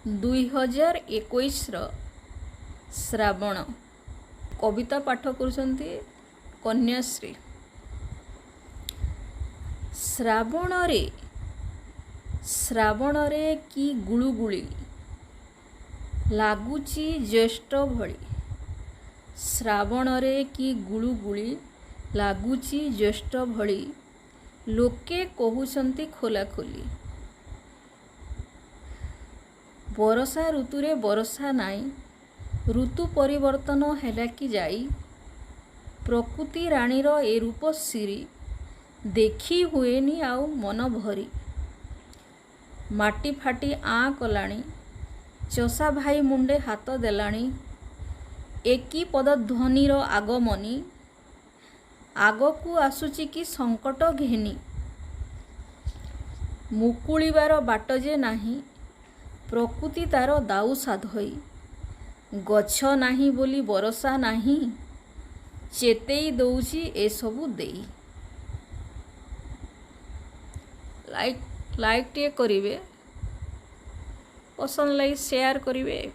2021ର ଶ୍ରାବଣ। କବିତା ପାଠ କରୁଛନ୍ତି କନ୍ୟାଶ୍ରୀ। ଶ୍ରାବଣରେ, ଶ୍ରାବଣରେ କି ଗୁଳୁଗୁଳି, ଲାଗୁଛି ଜ୍ୟେଷ୍ଠ ଭଳି। ଶ୍ରାବଣରେ କି ଗୁଳୁଗୁଳି, ଲାଗୁଛି ଜ୍ୟେଷ୍ଠ ଭଳି, ଲୋକେ କହୁଛନ୍ତି ଖୋଲାଖୋଲି। ବରଷା ଋତୁରେ ବରଷା ନାହିଁ, ଋତୁ ପରିବର୍ତ୍ତନ ହେଲା କି ଯାଇ। ପ୍ରକୃତି ରାଣୀର ଏ ରୂପ ଶିରୀ, ଦେଖି ହୁଏନି ଆଉ ମନ ଭରି। ମାଟି ଫାଟି ଆଁ କଲାଣି, ଚଷା ଭାଇ ମୁଣ୍ଡେ ହାତ ଦେଲାଣି। ଏକି ପଦଧ୍ୱନିର ଆଗମନୀ, ଆଗକୁ ଆସୁଛି କି ସଙ୍କଟ ଘେନି। ମୁକୁଳିବାର ବାଟ ଯେ ନାହିଁ, ପ୍ରକୃତି ତାର ଦାଉ ସାଧଇ। ଗଛ ନାହିଁ ବୋଲି ବରଷା ନାହିଁ, ଚେତେଇ ଦଉଛି ଏସବୁ ଦେଇ। ଲାଇକ୍, ଲାଇକ୍ ଟିକେ କରିବେ, ପସନ୍ଦ ଲାଗି ସେୟାର କରିବେ।